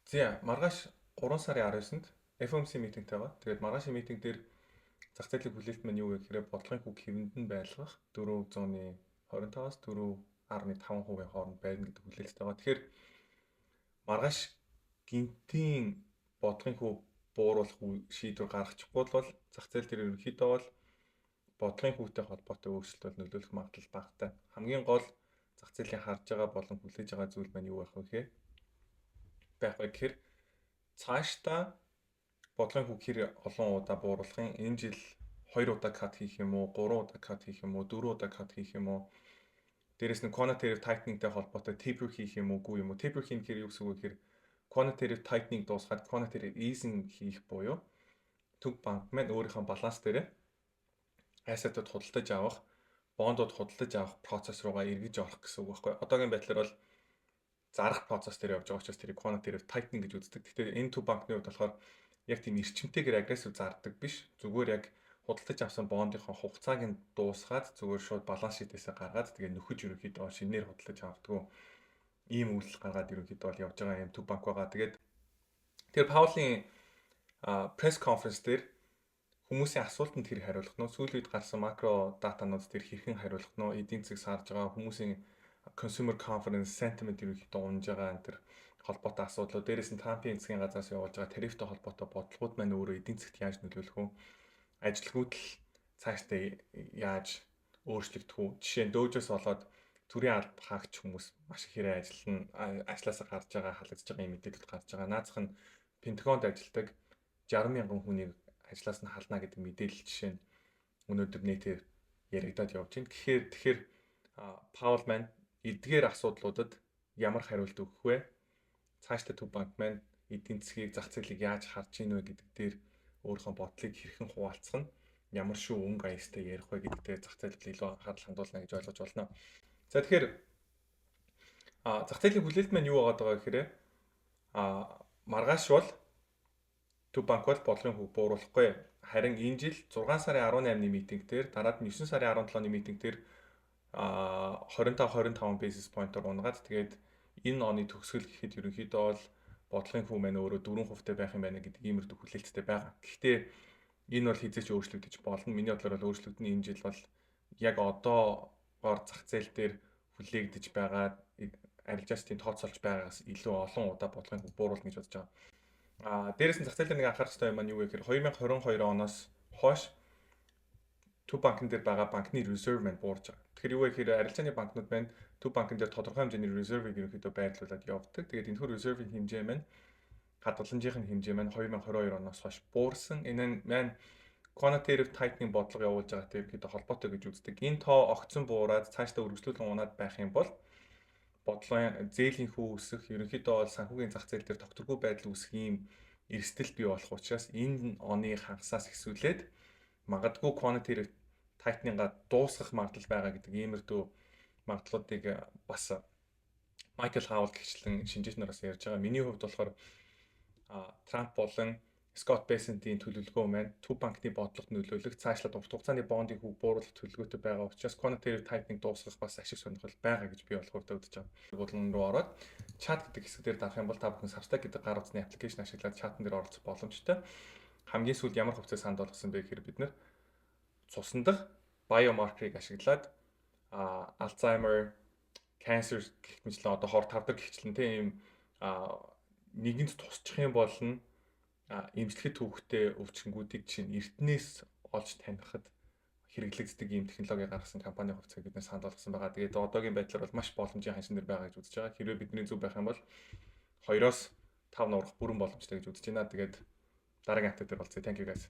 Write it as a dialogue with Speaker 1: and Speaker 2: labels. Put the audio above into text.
Speaker 1: За, маргааш 3 сарын 19-нд FOMC meeting тэй байгаа. Тэгээд маргаашийн meeting дээр зах зээлийн хүлээлт маань юу вэ гэхээр бодлогын хүүг хэвэнд нь байлгах, 4.25-аас 4.5% хооронд байрна гэдэг хүлээлттэй байгаа. Тэгэхээр маргааш гэнэтийн бодлогын хүү бууруулах шийдвэр гаргачихгүй бол зах зээл дээр ерөнхийдөө бол бодлогын хүүтэй холбоотой өөрчлөлт бол нөлөөлөх магадлал багатай. Хамгийн гол зах зээлийн харж байгаа болон хүлээж байгаа зүйл маань юу байх вэ гэхээр цаашдаа бодлогын хүүг хэр олон удаа бууруулахын, энэ жил 2 удаа cut хийх юм уу, 3 удаа cut хийх юм уу, 4 удаа cut хийх юм уу? Дээрээс нь quantitative tightening-тэй холбоотой taper хийх юм уу, үгүй юм уу? Taper хийх гэхээр юу гэсэн үг вэ гэхээр quantitative tightening дуусгаад quantitative easing хийх буюу төв банк маань өөрийнхөө баланс дээрээ asset ууд худалдаж авах, бондууд худалдаж авах процесс руугаа эргэж орох гэсэн үг байхгүй. Одоогийн байдлаар бол зарах процесс дээр явж байгаа учраас тэрийг quantitative tightening гэж үздэг. Тэгэхээр энэ төв банкны хувьд болохоор яг тийм эрчимтэйгээр aggressive зардаг биш. Зүгээр яг худалдаж авсан бондынхоо хугацааг нь дуусгаад, зүгээр шууд balance sheet ээсээ гаргаад, тэгээ нөхөж, ерөнхийдөө шинээр худалдаж авдаггүй ийм үйлдэл гаргаад ерөнхийдөө бол явж байгаа юм төв банк байгаа. Тэгээд тэр Пауэллийн press conference дээр хүмүүсийн асуултанд тэр хариулах нь, сүүлийн үед гарсан macro data нууд тэр хэрхэн хариулах нь, эдийн засаг саарж байгаа, хүмүүсийн consumer confidence, sentiment ерөнхийдөө унж байгаа, энэ тэр холбоотой асуудлууд, дээрээс нь Трампын засгийн газраас явуулж байгаа тарифтай холбоотой бодлогууд маань өөрөө эдийн засагт яаж нөлөөлөх вэ? Ажилгүйдэл цаашдаа яаж өөрчлөгдөх үү? Жишээ нь, DOGE-оос болоод төрийн алба хаагч хүмүүс маш их хэрэг ажиллана, ажлаасаа гарч байгаа, халагдж байгаа юм мэдээлэл гарч байгаа. Наазах нь Пентагонд ажилладаг 60 мянган хүнийг ажлаас нь хална гэдэг мэдээлэл, жишээ нь, өнөөдөр нийтээр яригадаад явж байна. Тэгэхээр Паул маань эдгээр асуудлуудад ямар хариулт өгөх вэ? Цаашдаа төв банк маань эдийн засгийг, зах зээлийг яаж харж ийн вэ гэдэг дээр өөрийнхөө бодлыг хэрхэн хуваалцах нь, ямар шүү өнгө аястай ярих вэ гэдэг дээр зах зээл илүү анхаарал хандуулна гэж ойлгож байна. За, тэгэхээр зах зээлийн хүлээлт маань юу байгаа даа гэхээр маргааш бол төв банк бол бодлогын хүүг бууруулахгүй. Харин энэ жил 6 сарын 18-ны meeting дээр, дараад нь 9 сарын 17-ны meeting дээр 25 25 basis point-оор унагаад, тэгээд энэ оны төгсгөл гэхэд ерөнхийдөө бол бодлогын хүү маань өөрөө 4% байх юм байна гэдэг иймэрхүү хүлээлттэй байгаа. Гэхдээ энэ бол хэзээ ч өөрчлөгдөж болно. Миний бодлоор бол өөрчлөгдөнө. Энэ жил бол яг одоогоор зах зээл дээр хүлээгдэж байгаа, арилжаачдын тооцоолж байгаагаас илүү олон удаа бодлогын хүү бууруулна гэж бодож байгаа. Дээрээс нь зах зээл дээр нэг анхаарах хэрэгтэй юм маань юу вэ гэхээр 2022 оноос хойш төв банкн дээр байгаа банкны reserve маань буурж байгаа. Тэгэхээр юу вэ гэхээр арилжааны банкнууд маань төв банкн дээр тодорхой хэмжээний reserve-ыг ерөнхийдөө байрлуулад явдаг. Тэгээд энэхүү reserve-ийн хэмжээ маань, хадгаламжийн хэмжээ маань 2022 оноос хойш буурсан. Энэ нь маань quantitative tightening бодлого явуулж байгаатай ерөнхийдөө холбоотой гэж үздэг. Энэ тоо огцон буураад цаашдаа үргэлжлүүлэн унаад байх юм бол бодлогын зээлийн хүү өсөх, ерөнхийдөө бол санхүүгийн зах зээл дээр тогтворгүй байдал үүсэх ийм эрсдэл бий болох учраас энэ оны хагасаас эхлүүлээд магадгүй quantitative tightening-а дуусгах магадлал байгаа гэдэг иймэрхүү магадлалуудыг бас Майкл Хаул гэгчлэн шинжээч нараас ярьж байгаа. Миний хувьд болохоор Трамп болон Скот Бессентийн төлөвлөгөө маань төв банкны бодлогод нөлөөлөх, цаашлаад урт хугацааны бондын хүүг бууруулах төлөвлөгөөтэй байгаа учраас quantitative tightening дуусгах бас ашиг сонирхол байгаа гэж би болохоор үзэж байгаа. Бодлон руу ороод chat гэдэг хэсэг дээр дарах юм бол та бүхэн Substack гэдэг гар утасны application ашиглаад chat ан дээр оролцох боломжтой. Хамгийн сүүлд ямар хувьцаа санд болгосон бэ гэхээр бид нар цусан дах biomarker-ыг ашиглаад Alzheimer, cancer гэх мэтлэн, одоо хор тавдар гихчлэн тийм нэгэнд тусчих юм бол нь эмчлэхэд төвөгтэй өвчнгүүдийг чинь эртнээс олж танихад хэрэглэгддэг ийм технологи гаргасан компани хувьцааг бид нар санал болгосон байгаа. Тэгээд одоогийн байдлаар бол маш боломжийн ханшин дээр байгаа гэж үзэж байгаа. Хэрвээ бидний зөв байх юм бол 2-оос 5 нуурах бүрэн боломжтой гэж үзэж байна. Тэгээд дараагийн update дээр болцъё. Thank you, guys.